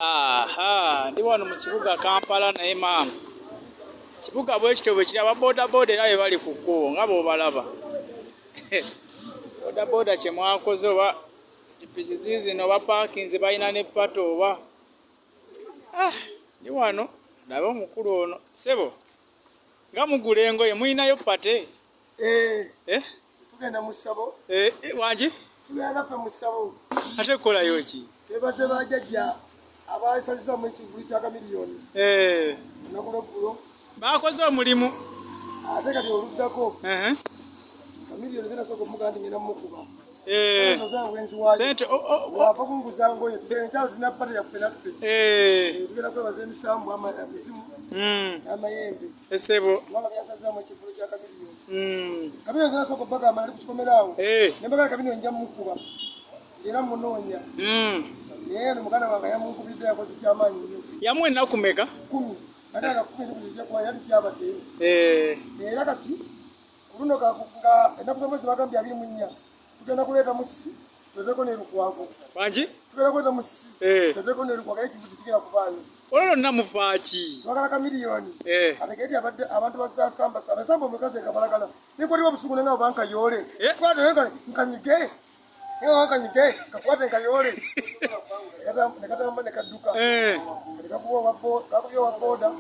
Aha, ndi wano mu kibuga Kampala naye maama kibuga bwe kityo bwe kiri aba bodaboda era be bali ku kkubo nga bw'obalaba bodaboda kye mwakoze oba pikipiki ziizino bapaakinze balina ne pato oba ah, ndi wano ndabe omukulu ono ssebo nga mugula engoye mulinayo pate Eh. Eh? Tugenda mu ssabo. Eh, wangi? Tugenda naffe mu ssabo. Ate kukolayo ki? Twebaze bajjajja abasazizaamu ekivvulu kya Kamiliyoni. Olunaku lw'eggulo. Baakoze omulimu. Ate kati oluddako. Kamiliyoni ze nasooka okumugamba nti ngenda mmukuba. Sente ava kunguza ngoye tugenda ekyalo tulina pate yaffe naffe. Tugenda kwebaza emisambwa emizimu n'amayembe. Esebo. Kubanga byasazaamu ekivvulu kya Kamiliyoni. Kamiliyoni ze nasooka okubagamba nali ku kikomera awo. Ne mbagamba Kamiliyoni nja mmukuba. Era mmunoonya. Naye ono muganda wange yamunkubidde yakoze kyamaanyi nnyo. Yamuwa ennaku meka? 10. Ate nga 10 ez'okujja kuba yali kyabaddeyo. Era kati ku luno nga ennaku z'omwezi bagambye 24 tugenda kuleeta Musisi tweteeko ne Lukwago. Wangi? Tugenda kuleeta Musisi tweteeko ne Lukwago naye ekivu tekigenda kubaayo. Olwo lwonna mufa ki? Twagala Kamiliyoni. Ategeere nti abadde abantu bazasambasamba. Ensamba omukazi ekabalagala. Nenkwatibwa obusungu ne ngamba nkayoole. Kwata nkanyige. Nkanyige kakwate nkayoole. Ne katamba ne kadduka. Kati kakubye owa boda.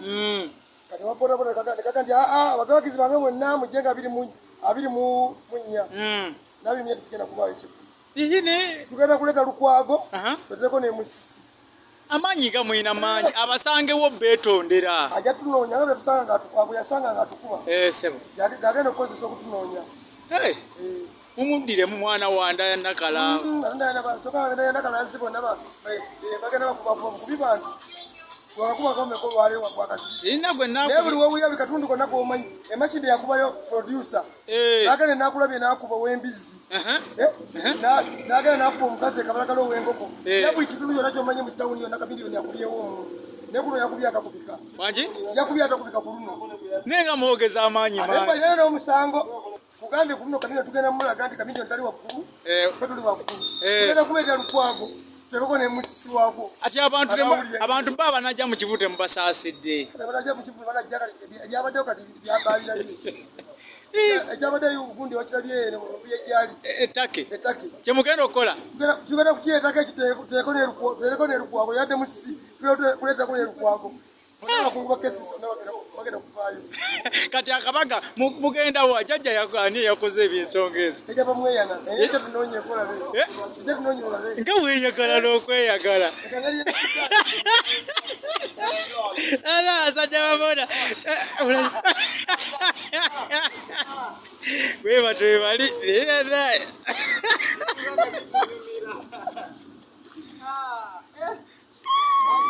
Kati owa boda boda ne kaga nti aa abawagizi bange mwenna mujje nga 24. N'abiri mu nnya tekigenda kubaayo kivu. Tugenda kuleeta Lukwago tweteeko ne Musisi. Amaanyi ga mulina mangi abasangewo beetondera. Ajja tunoonya nga bwe tusanga nga yasanga ng'atukuba. Ssebo. Gagenda okukozesa okutunoonya. Mumuddiremu mwana wa Ndaya Nakala. Ndaya Nakala nsi bonna bagenda bakuba bukubi bantu. Wakakuba kameko olwaleero wakwakasi. Sirina gwe Naye buli wewulira buli katundu konna k'omanyi. Emakindye yakubayo producer. N'agenda n'akulabye n'akuba ow'embizzi. N'agenda n'akuba omukazi ekabalagala ow'enkoko. Naye buli kitundu kyonna ky'omanyi mu tawuni yonna Kamiliyoni yakubyewo omuntu. Naye kuno yakubye atakubika. Wangi? Yakubye atakubika ku luno. Naye nga mwogeza amaanyi Ate mangi. balina n'omusango. Kugambye ku luno Kamiliyoni tugenda mulaga nti Kamiliyoni tali waggulu. Ffe tuli waggulu. Tugenda kubeera Lukwago. Teruko ne Musisi waagwo. Ati Abawulira. abantu bo abanajja mu kivu temubasaasidde. Kati abanajja mu kivu banajja kati ebyabaddeyo kati byabaaliranye. Ekyabaddeyo gundi wakirabye eno mu Mbuye gyali. Ettake. Ettake. Kye mugenda okukola? Tugenda kukireetako ekiteeko, tuteereko ne Lukwago, yadde Musisi, tugenda kuleetako ne Lukwago. Bonna abakungu ba KCC bonna bagenda kuvaayo. Kati akabaga mugenda wa jjajja ani yakoze eby'ensonga ezo? Ejja bamweyana, naye ejja tunoonye olabe. Ejja tunoonye olabe. Nga weeyagala n'okweyagala. Era abasajja babona. Bwe batyo bwe bali.